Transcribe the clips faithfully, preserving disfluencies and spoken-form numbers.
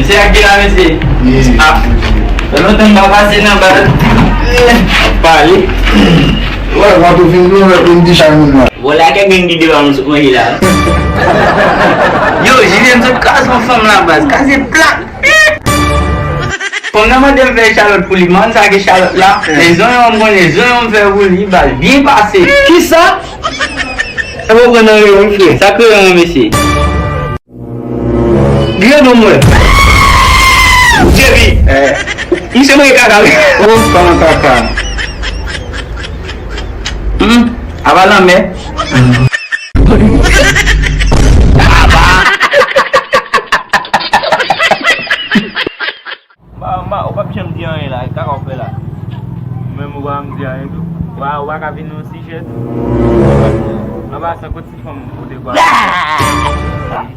Se ak ki la, mesye? Ah, fè lontan m pa pase nan bal. Ap pale. Wè, mwen tou fin nou wè pou m di chay moun nan. Vòlè a kèk grenn ki devan m sot manje la. Yo, Jilyen sot kraze yon fanm la baz. Kraze plat. Fanm nan mande m fè chalòt pou li. M pa konn sa ki chalòt la. Men zonyon m konnen, zonyon m fè pou li, baz byen pase. Kisa? E mwen pran nan reyon wi frè. Sa kreyon an, mesye? Gade non mwen. Jebi. Eh. Misye manje kaka wi. Oh, pa nan kaka. Hmm. Ava lanmè. Mba, mba, ou p ap janm di anyen la, e kaka w fè la. Menm ou pa janm di anyen tou. Ou pa, ou pa ka vin yon sijè tou. An pasan, kot ti fanm ou te kwaze?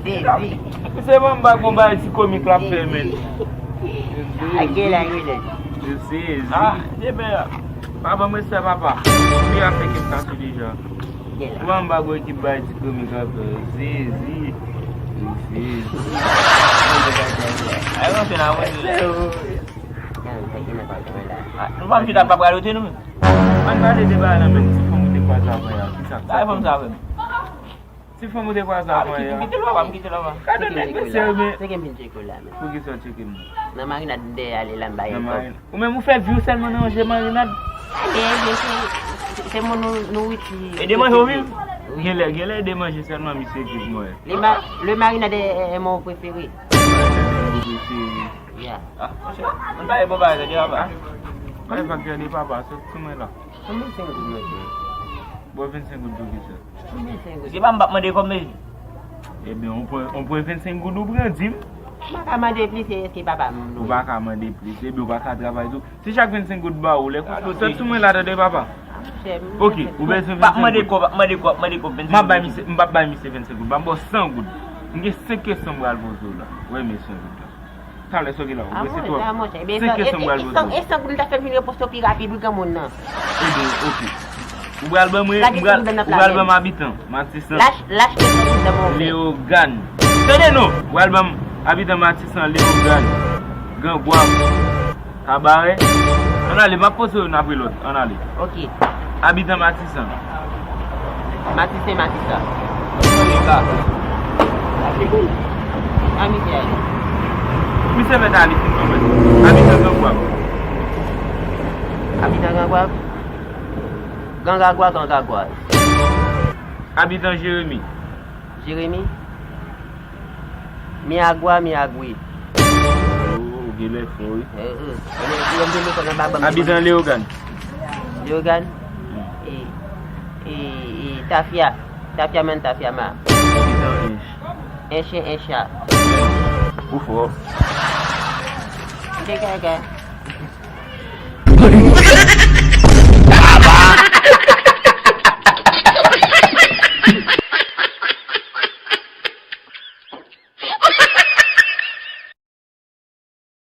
Sezi. Se manman bag bon bagay ti komik l ap fè, men. Ak gèlè, gèlè. Sezi. Ah, ebyen, pa ban m respè, papa. Li ap fè ke m kase deja. Ou pa m pa gwo ekip bay ti komik ap fè. Sezi. Sezi. Ay, rantre nan mwen. Nou pa m chita pa prale ote nou menm. Ann pale de bagay la menm, ti fanm ou te kwaze avan yè a, kisa? Bagay fanm sa avè m. Ti fanm ou te kwaze avan yè a. Kite l papa, m kite l papa. Gade nèg mesye yo, men. Se ke m vin tcheke w la, men. Poukisa w tcheke m? Nan marinad m dèyè ale la, m ba yo kòb. Ou menm ou fè vi w sèlman nan manje marinad. Ebyen, ebyen, se, se, se moun nou, nou witi. Ede manje w viv? Wi. Genlè, genlè ede manje sèlman misye viv mwen. Le ma-, le marinade est, est mon préféré. Marinad mwen prefere. Yeah. Ah, monchè, mwen pa e bon bagay tande papa. Bay fakti de papa, sot sou mwen la. Konbyen senk goud mwen jwe? Bon, vennsenk goud pou kisa? Konbyen senk goud? Se pa m p ap mande kòb, mesye. Ebyen, on pwen, on pwen vennsenk goud ou pran, di m. M pa ka mande plis, se, se papa m. Ou pa ka mande plis, ebyen ou pa ka travay tou. Si chak vennsenk goud ba ou, lè konsa, sot sou mwen la, tande papa. Ah, monchè, m... Ok, ou bezwen vennsenk goud. P ap mande kòb, p ap mande kòb, p ap mande kòb, vennsenk goud. M ap bay misye, m p ap bay misye vennsenk goud, m ap ba w san goud. M gen senk kesyon m pral poze w la. Ou renmen san goud la. Talè, sa w gen la, ou prese twòp. Senk kesyon m pral poze w. E san goud m ta fè vin repons yo pi rapid, wi, granmoun nan. Ebyen, ok. Ou pral ban mwen, ou pral, ou pral ban m Abitan, Matisan, Leyogàn. Tande non, ou pral ban m Abitan, Matisan, Leyogàn, Gran Gwav, Kabarè. Ann ale, m ap poze youn apre lòt. Ann ale. Ok. Abitan, Matisan. Matisan, Matisan. Sa misye a ye? Misye mèt ale fin konprann. Abitan Gran Gwav. Abitan Gran Gwav? Gangagwa, Gangagwa. Abitan Jeremi. Jeremi? Miagwa, Miagwe. Oh, ou genlè fon, wi. Eh, eh. Abitan Leyogàn. Leyogàn? E, e, e, tafya. Tafya man, tafya ma. Abitan Ench. Ench, ench, encha. Ou fò. Degage.